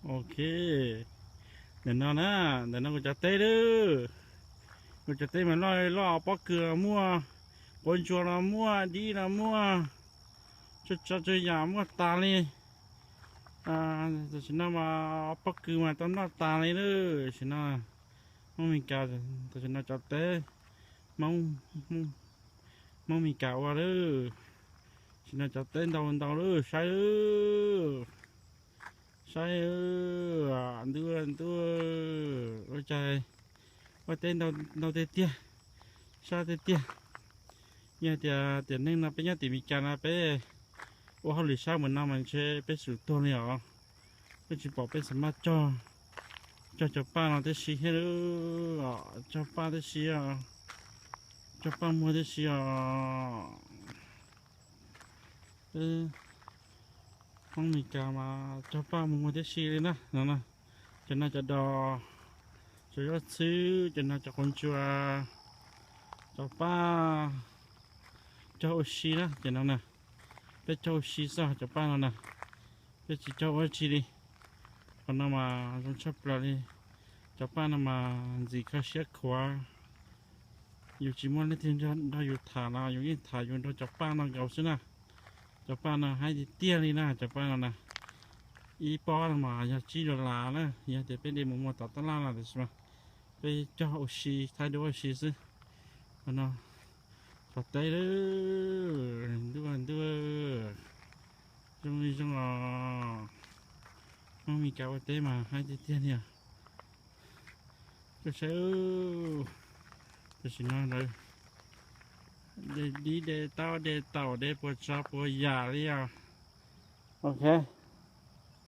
Ok, ntawm no na, ntawm no kuv cov teb lawm. Kuv cov teb mas loj loj, pob kws los muaj, quav ntsuas los muaj, dib los muaj, tso tso tso yam muaj tas li. Tam sim no mas pob kws mas tau noj tas li lawm. Tam sim no Hmoob Mes Kas, tam sim no cov teb Hmoob, Hmoob Mes Kas ua lawm. Tam sim no cov teb ntau ntau lawm, saib lawm. Saib, ntuj ntuj, ua cas ua teb ntau tiag tiag, sab tiag tiag. Yog tias tiam neej no peb nyob tim Mes Kas no peb ua hauj lwm sab mus no mas ntshe peb xum tuag li os. Peb tsis pom peb xav maj cog, cog cov paj no tib si thiab, cog paj tib si os, cog paj muag tib si os. Hmoob Mes Kas mas cog paj mus muag tib si li na no na. Cov no cov dos, cov zaub txhwb, cov no cov quav ntsuas, cov paj, cog ua si na cov no na. Peb cog ua si xwb cov paj no na, peb tsis cog ua tsi li. Qhov no mas zoo tshaj plaws li. Cov paj no mas ntxim kho siab khuav. Yus tsis muaj leej twg nrog yus tham los yus yeej tham yus nrog cov paj no nkaus xwb na. Cov paj no haib tiag tiag li na, cov paj no na. Ib pob no mas yog tsib dollar na, yog tias peb de mus muag tom tab laj no tiam sis mas peb cog ua si, thaij duab ua si xwb. Qhov no, tom teb lawm, ntuj ntuj, zoo li zoo os. Hmoob Mes Kas ua teb mas haib tiag tiag li os. Koj saib, tam sim no lawv de dib de taub de taum de puas tsav puas yam li os. Ok,